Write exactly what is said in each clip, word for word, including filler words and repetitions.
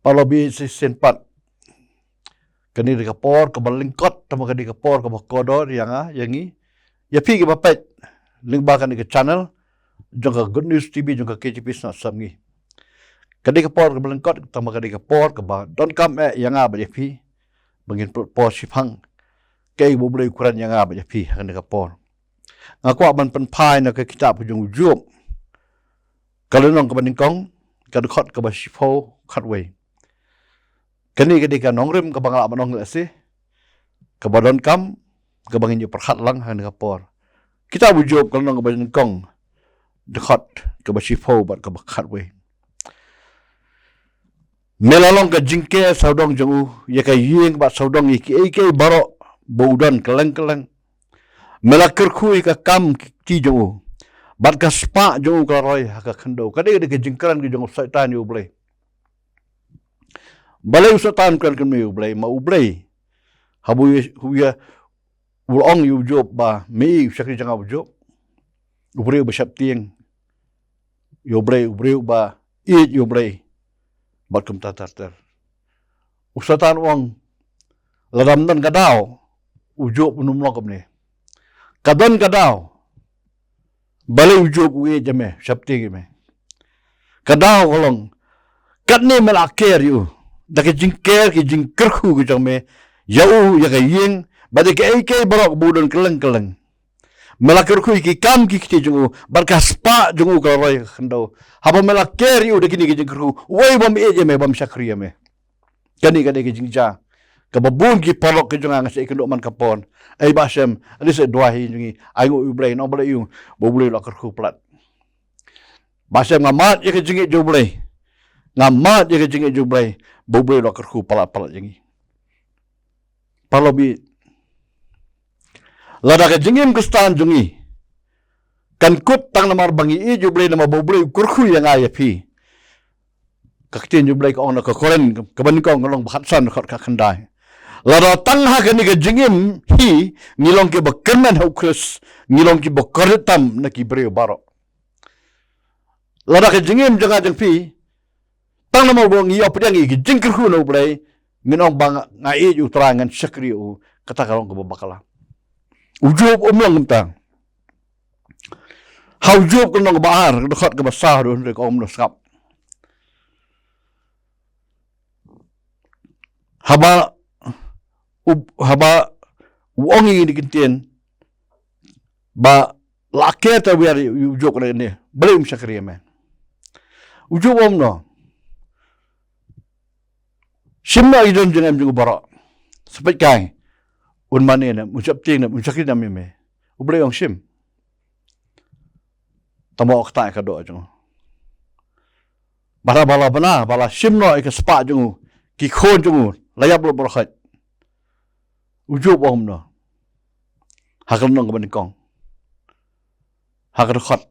Paralok baieit shisien pat, kane ka dei ka por kaba lyngkot, tangba ka dei ka por kaba kordor ïa nga, ïa ngi, ïa phi kiba peit lyngba kane ka channel jong ka Good News T V, jong ka K J P Snap Sap Ngi. Ka dei ka por kaba lyngkot, tangba ka dei ka por kaba donkam eh ïa nga bad ïa phi ba ngin pynlut por shiphang kaei ba U Blei u kren ïa nga bad ïa phi ha kane ka por. Nga kwah ban pynphai na ka kitab ka jong u Job, ka lynnong kaba nyngkong, ka dkhot kaba shiphew khatwei. Kane ka dei ka nongrim kaba nga lah ban ong lehse kaba donkam, kaba ngin ïa pyrkhat lang ha kane ka por. Kitab u Job, ka lynnong kaba nyngkong, dkhot kaba shiphew bad kaba khatwei. Me la long ka jingker sawdong jong u ïa ka ïing bad sawdong ïa kiei kiei baroh ba u don kylleng kylleng. Me la kyrkhu ïa ka kam ki kti jong u, bad ka spah jong u ka la roi ha ka khyndew. Ka dei, ka dei ka jingkren ka jong u Soitan ïa U Blei. Balei u Soitan u kren kumne ïa U Blei? Ma U Blei, haba u ïa, u ïa, u la ong ïa u Job ba, me i u shakri jong nga u Job, u briew ba sheptieng ïa U Blei, u briew ba ïeit ïa U Blei, bad kumta ter ter. U Soitan u ong, lada ym don ka daw, u Job un ym long kumne. Ka don ka daw. Balei u Job u ïeit ïa me, sheptieng ïa me? Ka daw ka long, katne me la ker ïa u da ka jingker, ka jingkyrkhu ka jong me ïa u, ïa ka ïing, bad ïa kiei kiei baroh ba u don kylleng kylleng. Me la kyrkhu ïa ki kam ki kti jong u, bad ka spah jong u ka la roi ha ka khyndew. Haba me la ker ïa u da kine ki jingkyrkhu, uei bym ïeit ïa me, bym shakri ïa me? Kane ka dei ka jingjia kaba bun ki paralok ki jong nga, nga shu ïakynduh man ka por. Ei Bah Shem, lehse duwai hi jong ngi, ainguh ïa U Blei, nang balei ïa u, ba U Blei u la kyrkhu palat. Bah Shem, nga mad ïa ka jingïeit jong U Blei. Nga mad ïa ka jingïeit jong U Blei, ba U Blei u la kyrkhu palat palat ïa ngi. Paralok baieit, lada ka jingim Khristan jong ngi kan kut tang namar ba ngi ïeit ïa U Blei, namar ba U Blei u kyrkhu ïa nga ïa phi. Ka ktien U Blei ka ong na ka Korinth kaba nyngkong, ka lynnong ba khatsan, dkhot khatkhyndai. Lada tang ha kane ka jingim hi ngi long kiba kyrmen ha U Khrist, ngi long kiba kordit tam na ki briew baroh. Lada ka jingim jong nga jong phi, tang namar ba ngi ïoh pdiang ïa ki jingkyrkhu na U Blei, ngin ong ba nga, nga ïeit ïa U Trai, ngan shakri ïa u, kata ka long kaba bakla. U Job um long kumta. Ha u Job ka lynnong kaba ar, ka dkhot kaba saw haduh hynriew, ka ong kumno, sngap. Haba u, haba u ong ïa kine ki ktien ba la ker tawiar ïa u Job kane, balei um shakri ïa me? U Job um ong kumno? Shim noh ïa ki don jingem jong u baroh. Sa peit kai, un mane ne em, un sheptieng ne em, un shakri ne em ïa me? U Blei u ong shim. Tangba u ktah ïa ka doh jong u. Bad haba la bna, ba la shim noh ïa ka spah jong u, ki khun jong u la ïap lut baroh khoit, u Job u ong kumno? Ha ka lynnong kaba nyngkong, ha ka dkhot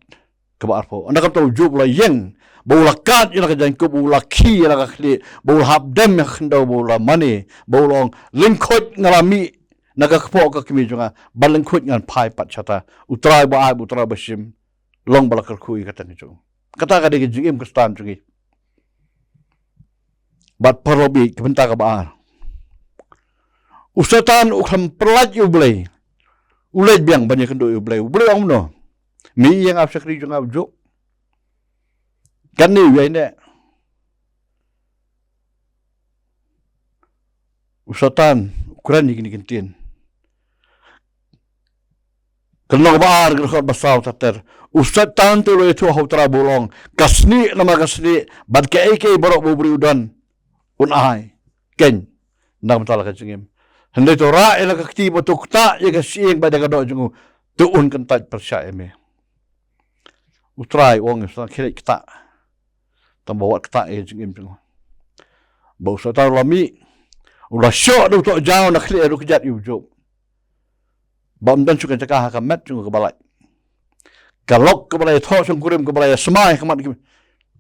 kaba arphew. Ynda kumta u Job u la ïeng, ba u la kad ïa la ka jaiñkup, ba u la khie ïa la ka khlieh, ba u la hap dem ïa ka khyndew, ba u la mane, ba u la ong, lyngkhuid nga la mih na ka kpoh ka kmie jong nga, bad lyngkhuid ngan phai pat shata. U Trai ba ai, ba U Trai ba shim, long ba la kyrkhu ïa ka kyrteng jong u. Kata ka dei ka jingim Khristan jong ngi. Bad paralok baieit, ka bynta kaba ar, u Soitan u khlem pyllait ïa U Blei. U leit biang ban ïakynduh ïa U Blei. U Blei u ong kumno? Me i ïa nga u shakri jong nga u Job? Kane u ïai ne. U Soitan u kren ïa kine ki ktien. Ka lynnong ba ar, ka dkhot ba saw ter ter. U Soitan te u la ïathuh ha U Trai ba u la ong, ka snieh namar ka snieh, bad kaei kaei baroh ba u briew u don, un ai. Keiñ, na ka bynta la ka jingim. Hynrei to rah ïa la ka kti, bad to ktah ïa ka shyieng bad ïa ka doh jong u, to un kyntait pyrshah ïa me. U Trai u ong ïa u Soitan, khie leit ktah. Tangba wat ktah ïa ka jingim jong u. Ba u Soitan u la mih, u la shoh da u tohjaw na khlieh ruh kjat ïa u Job. Ba ym don shuh ka jaka ha ka met jong u kaba lait. Ka lok kaba la ïathoh shongkurim, kaba la ïasmai ha khmat ki,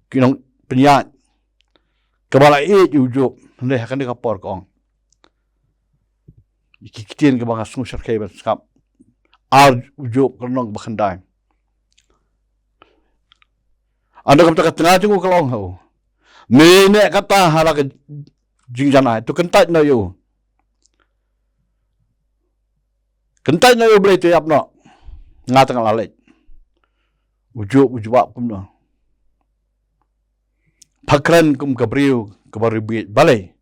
ki nongpynïaid, kaba la ïeit ïa u Job. Hynrei ha kane ka por ka ong, ïa ki ktien kaba nga sngew shyrkhei ban sngap. Ar u Job, ka lynnong ba khyndai. Ynda kumta ka tnga jong u ka la ong ha u, Me ne kata ha la ka jingjanai, to kyntait noh ïa u. Kyntait noh ïa u Blei, to ïap noh. Nga tang la leit. U Job u jubab kumno? Pha kren kum ka briew kaba riewbieit. Balei?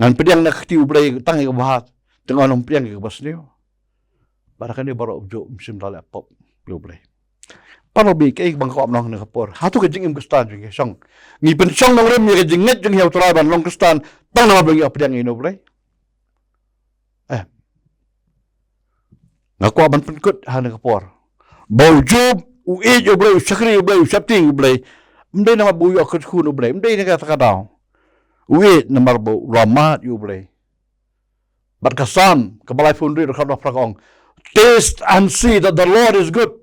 Ngan pdiang na ka kti u Blei tang ïa ka bha, te ngan ym pdiang ïa kaba sniew. Bad ha kane baroh u Job um shym la leh pop ïa u Blei. Paralok baieit, kaei ba nga kwah ban ong ha kane ka por? Hato ka jingim Khristan jong ngi, shong, ngi pynshong nongrim ïa ka jingngeit jong ngi ha u Trai ban long Khristan tang namar ba ngi ïa pdiang ïa u Blei? Eh. Nga kwah ban pynkut ha kane ka por ba u Job u ïeit ïa u Blei, u shakri ïa u Blei, u sheptieng ïa u Blei. Ym dei namar ba u ïoh kyrkhu na u Blei, ym dei na kata ka daw. U ïeit namar ba u la mad ïa u Blei. Bad ka Salm kaba laiphew hynriew, dkhot phra ka ong, "Taste and see that the Lord is good."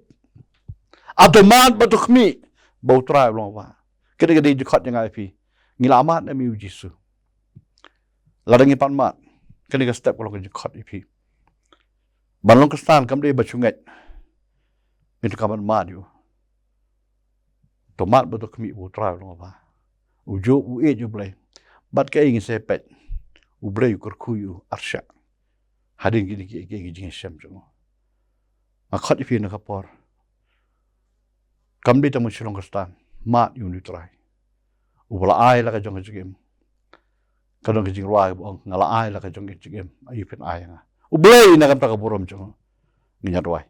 Hato mad bad to khmih ba u Trai u long uba bha. Kane ka dei jingkhot jong nga ïa phi. Ngi la mad ne em ïa u Jisu? Lada ngi pat mad, kane ka step ka long ka jingkhot ïa phi. Ban long Khristan kam dei ba shu ngeit, hynrei ka ban mad ïa u. To mad bad to khmih ba u Trai u long uba bha. U Job u ïeit ïa u Blei. Bad kaei ngi sa peit? U Blei u kyrkhu ïa u arshah. Hadien kine ki, ki, ki jingïashem jong u. Nga khot ïa phi ha kane ka por. Kam dei tang ban shu long Khristan. Mad ïa une u Trai uba la ai la ka jong ka jingim. Ka don ka jingrwai ba ong, "Nga la ai la ka jong ka jingim, aïu phin ai ïa nga?" U Blei na ka bynta ka burom jong u, ngin ïa duwai.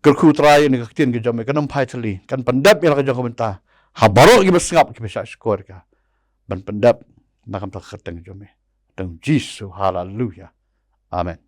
Kyrkhu Trai, ïa kane ka ktien ka jong me kan ym phai thylli, kan pyndep ïa la ka jong ka bynta ha baroh kiba sngap, kiba shah shkor ïa ka. Ban pyndep na ka bynta ka kyrteng jong me. Kyrteng Jisu, haleluya. Amen.